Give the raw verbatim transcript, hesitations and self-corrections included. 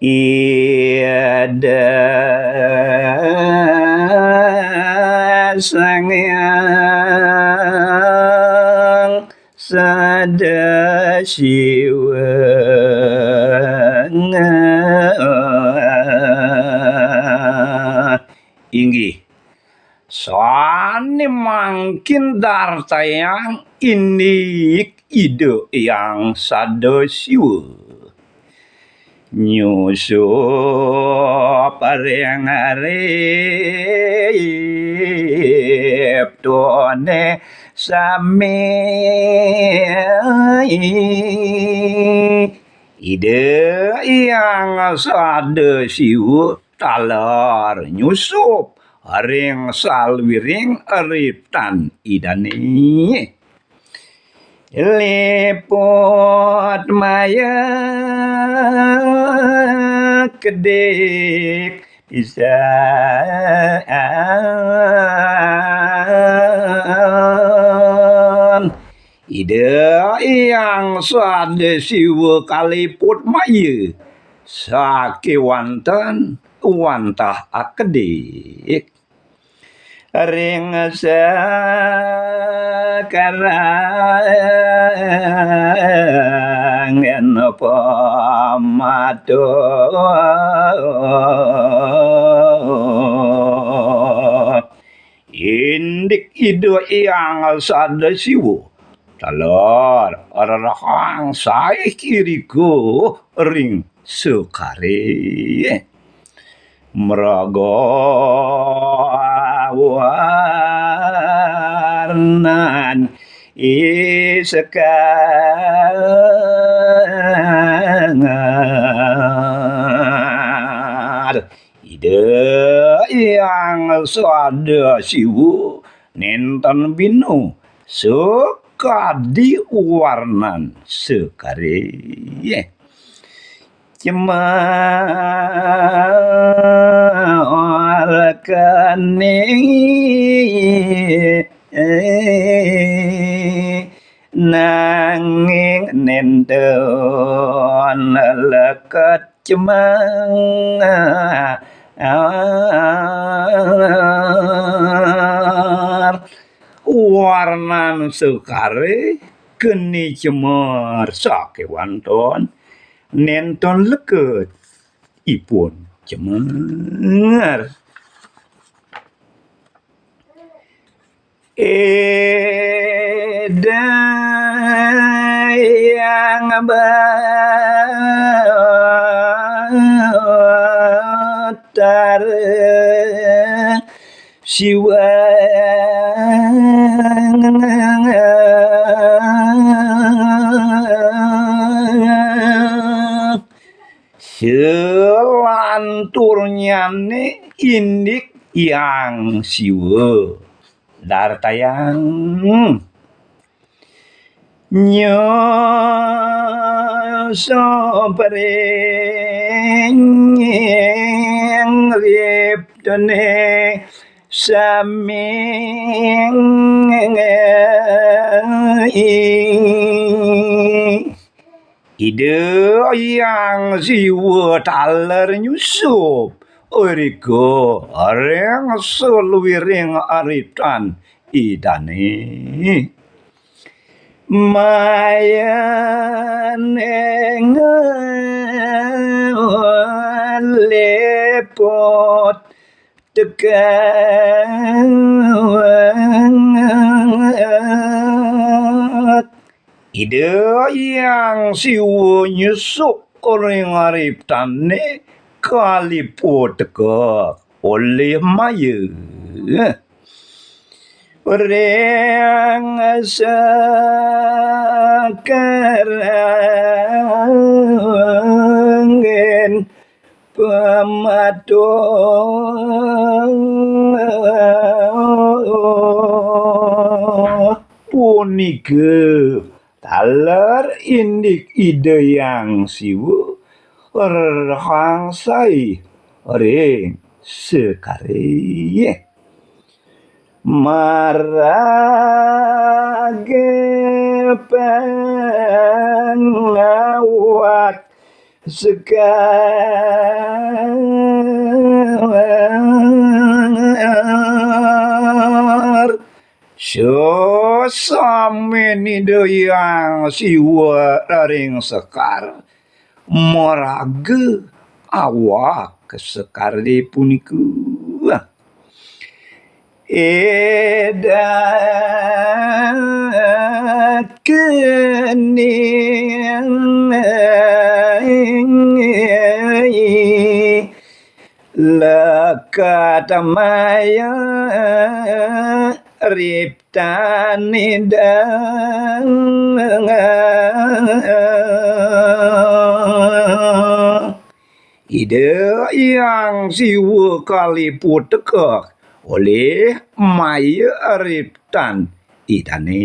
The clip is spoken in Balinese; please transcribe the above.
Ida Sang Hyang Sada Siwa. Inggih, sané mangkin dartayang indik Ida Hyang Sada Siwa. Nyusup ring riptané sami. Ida Hyang Sada Siwa taler nyusup ring saluiring riptan Idané. Liput maya kedik pisan. Ida Hyang Sada Siwa kaliput maya sakéwanten wantah akedik. Ring sakarangan pamato. Indik Ida Hyang Sada Siwa taler rerehang saih irika ring sekaré. Mraga warnan isekangar. Ida Hyang Sada Siwa nénten bina sakadi warnan sekaré. Cemar kening nanging nénten leket cemar. Warnan sekaré keni cemar sakéwanten nénten leket ipun cemar. Ida Hyang Batara Siwa. Selanturnyané indik Hyang Siwa dartayang. Nyusup ring riptané sami. Ida Hyang Siwa taler nyusup irika ring saluiring riptan Idané. Mayaning liput teka. Ida Hyang Siwa nyusup ring riptané kaliput teka olih maya. Ring sakarangan pamato. Punika taler indik Ida Hyang Siwa rerehang saih ring sekaré. Marga pangawat Sekar. Sesami Ida Hyang Siwa ring Sekar, maraga awak Sekar di punika. Ida keni lekat maya riptan Ida. Ida Hyang Siwa kaliput teka olih maya riptan Idane.